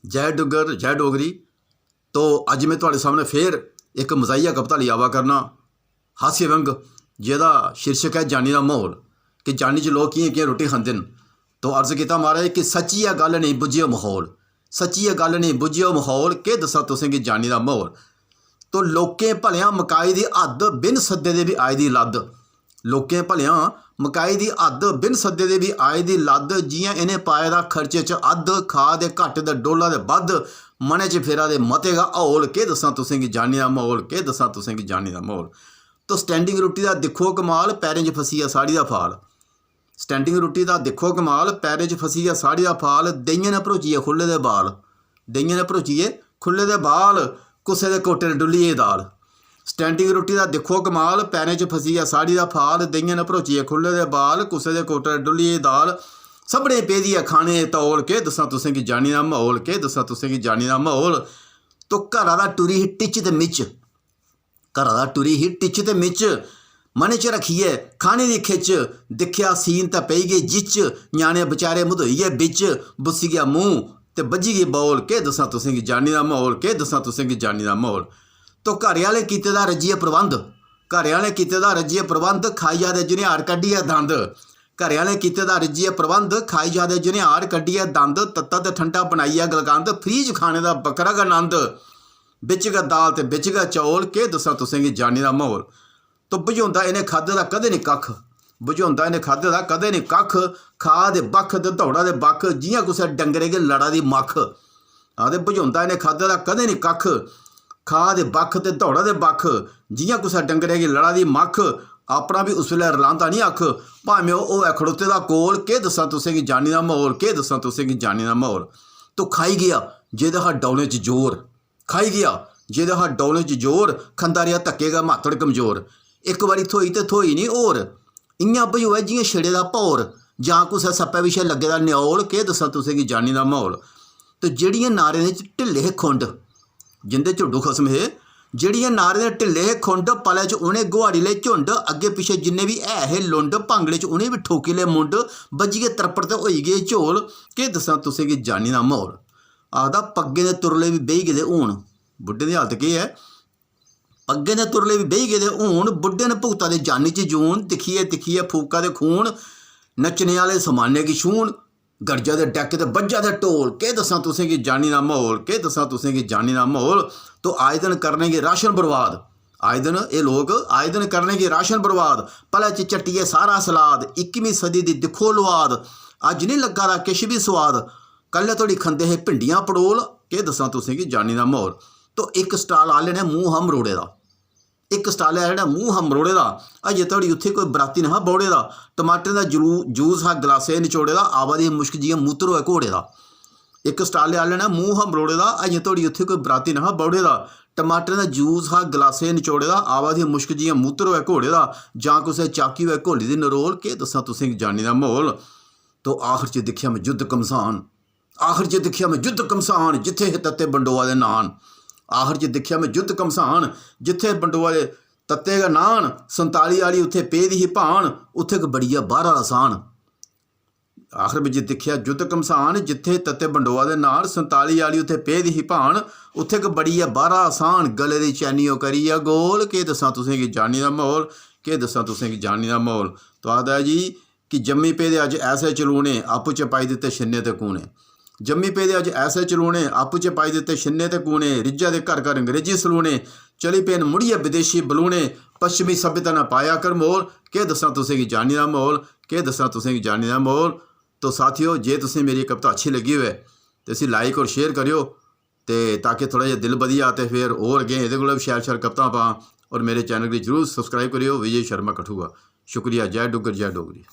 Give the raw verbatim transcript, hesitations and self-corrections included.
जय डुग्गर, जय डोगरी। तो अज्ज में थुआढ़े सामने फिर इक मजाहिया कविता लेई आवा करना, हास्य व्यंग, जेह्दा शीर्षक ऐ जानी दा म्हौल। कि जानी च लोक कि'यां कि'यां रुट्टी खंदे न। तो अर्ज कीता महाराज कि सच्ची ऐ गल्ल नेईं बुज्झेओ म्हौल, सच्ची ऐ गल्ल नेईं बुज्झेओ म्हौल, केह् दस्सां तुसें गी जानी दा म्हौल। तो लोकें भलेआं मकाई दी हद्द, बिन सद्दे दे बी आई दी लद्द। लोकें भलेआं मकाई दी हद्द, बिन सद्दे दे बी आई दी लद्द। जि'यां इ'नें पाए दा खर्चे च अद्ध, खा दे घट्ट ते डोला दे बद्ध। मनै च फेरा दे मते गै हौल, केह् दस्सां तुसें गी जानी दा म्हौल, केह् दस्सां तुसें गी जानी दा म्हौल। तो स्टैंडिंग रुट्टी दा दिक्खो कमाल, पैरें च फसी गेआ साड़ी दा फाल। स्टैंडिंग रुट्टी दा दिक्खो कमाल, पैरें च फसी गेआ साड़ी दा फाल। देइयें ने भरोचियै खु'ल्ले दे बाल, देइयें ने भरोचियै खु'ल्ले दे बाल, कुसै दे कोटे 'र डुल्ली गेई दाल। स्टैंडिंग रुट्टी दा दिक्खो कमाल, पैरें च फसी गेआ साड़ी दा फाल। देइयें ने भरोचियै खु'ल्ले दे बाल, कुसै दे कोटे 'र डुल्ली गेई दाल। सभनें पेदी ऐ खाने दी तौल, केह् दस्सां तुसें गी जानी दा म्हौल, केह् दस्सां तुसें गी जानी दा म्हौल। तो घरा दा टुरी ही टिच ते मिच, घरा दा टुरी ही टिच ते मिच। मनै च रक्खियै खाने दी खिच्च, दिक्खेआ सीन तां पेई गेई जिच। ञ्याणे बचारे मधोई गे बिच, बुस्सी गेआ मूंह् ते बज्झी गेई बौल। केह् दस्सां तुसें गी जानी दा म्हौल, केह् दस्सां तुसें गी जानी दा म्हौल। तो घरै आह्लें कीते दा रज्जियै प्रबंध, घरै आह्लें कीते दा रज्जियै प्रबंध, खाई जा दे जनेहार कड्ढियै दंद। घरै आह्लें कीते दा रज्जियै प्रबंध, खाई जा दे जनेहार कड्ढियै दंद। तत्ता ते ठंडा बनाइयै गलकंद, फ्रीज खाने दा बक्खरा गै नंद। बिच गै दाल ते बिच गै चौल, केह् दस्सां तुसें गी जानी दा म्हौल। तो बझोंदा इ'नें खाद्धे दा कदें निं कक्ख, बझोंदा इ'नें खाद्धे दा कदें निं कक्ख। खा दे बक्ख ते दौड़ा दे बक्ख, जि'यां कुसै डंगरे गी लड़ा दी मक्ख। हां, ते बझोंदा इ'नें खाद्धे दा कदें निं कक्ख। खा दे बक्ख ते दौड़ा दे बक्ख, जि'यां कुसै डंगरे गी लड़ा दी मक्ख। अपना बी उस बेल्लै रलांदा निं अक्ख, भामें ओह् होऐ खड़ोते दा कोल। केह् दस्सां तुसें गी जानी दा म्हौल, केह् दस्सां तुसें गी जानी दा म्हौल। तो खाई गेआ जेह्दे हा डौलें च जोर, खाई गेआ जेह्दे हा डौलें च जोर। खंदा रेहा धक्के गै म्हातड़ कमजोर। इक बारी थ्होई ते थ्होई निं होर। इ'यां बझोऐ जि'यां छेड़े दा भौर, जां कुसै सप्पै पिच्छें लग्गे दा न्यौल। केह् दस्सां तुसें गी जानी दा म्हौल। ते जेह्ड़ियां नारें दे च ढिल्ले हे खुंड, जिंदे झुंडू खसम हे, जेह्ड़ियां नारें दे ढिल्ले हे खुंड, पलै च उ'नें गुहाड़ी ले झुंड। अग्गें पिच्छें जिन्ने बी है हे लुंड, भांगड़े च उ'नें बी ठोकी ले मुंड। बज्जी गे त्रप्पड़ ते होई गे झोल। केह् दस्सां तुसें गी जानी दा म्हौल। आखदा पग्गें दे तुरले बी बेही गेदे हून। बुड्ढें दी हालत केह् ऐ? पग्गें दे तुरले बी बेही गेदे हून, बुड्ढे न भुगता दे जानी च जून। दिक्खियै दिक्खियै फूका दे खून, नच्चने आह्ले समाने गी छून। गरजा दे डैक ते बज्जा दे ढोल, केह् दस्सां तुसें गी जानी दा म्हौल, केह् दस्सां तुसें गी जानी दा म्हौल। तो आए दिन करने गी राशन बर्बाद, आए दिन एह् लोक, आए दिन करने गी राशन बर्बाद। पलै च चट्टियै सारा सलाद, इक्कीमीं सदी दी दिक्खो लुआद। अज्ज निं लग्गा दा किश बी सोआद, कल्लै धोड़ी खंदे हे भिंडियां पड़ोल। केह् दस्सां तुसें गी जानी दा म्हौल। तो इक स्टाल आह्ले ने मूंह् हा मरोड़े दा, इक स्टाल आह्ले ने मूंह् हा मरोड़े दा। अजें धोड़ी उत्थै कोई बराती नेहा बौड़े दा। टमाटरें दा जलू जूस हा गलासै च नचोड़े दा, आवा दी ही मुश्क जि'यां मूतर होऐ घोड़े दा। इक स्टाले आह्ले ने मूंह् हा मरोड़े दा, अजें धोड़ी उत्थै कोई बराती नेहा बौड़े दा। टमाटरें दा जूस हा गलासै च नचोड़े दा, आवा दी ही मुश्क जि'यां मूतर होऐ घोड़े दा, जां कुसै चाकी होऐ घोली दी नरोल। केह् दस्सां तुसें गी जानी दा म्हौल। तो आखर च दिक्खेआ में युद्ध घमसान, आखर च दिक्खेआ में युद्ध घमसान, जित्थै हे तत्ते बंडोआ दे नान। आखर च दिक्खेआ में युद्ध घमसान, जित्थै बंडोआ दे तत्ते गै नान। संताली आह्ली उत्थै पेदी ही भान, उत्थै गै बड़ी गेआ बाह्रा दा साह्न। आखर बिच दिक्खेआ युद्ध घमसान, जित्थै तत्ते बंडोआ दे नान। संताली आह्ली उत्थै पेदी ही भान, उत्थै गै बड़ी गेआ बाह्रा दा साह्न। गले दी चैनी ओह् करियै गोल, केह् दस्सां तुसें गी जानी दा म्हौल, केह् दस्सां तुसें गी जानी दा म्हौल। तो आखदा ऐ जी कि जम्मी पेदे अज्ज ऐसे चलूने, आपूं च पाई दित्ते छिन्ने ते कूने। जम्मी पेदे अज्ज ऐसे चलूने, आपूं च पाई दित्ते छिन्ने ते कूने। रिज्झा दे घर घर अंग्रेजी सलूने, चली पे न मुड़ियै विदेशी बलूने। पश्चिमी सभ्यता ने पाया करमोल, केह् दस्सां तुसें गी जानी दा म्हौल, केह् दस्सां तुसें गी जानी दा म्हौल। तो साथियो, जे तुसें मेरी कविता अच्छी लग्गी होऐ ते इसी like और share करेओ, ते ताकि थोह्ड़ा जेहा दिल बधी जा, ते फिर होर अग्गें एह्दे कोला बी शैल शैल कवितां पां। और मेरे channel गी जरूर subscribe करेओ, विजय शर्मा कठुआ। शुक्रिया। जय डुग्गर, जय डोगरी।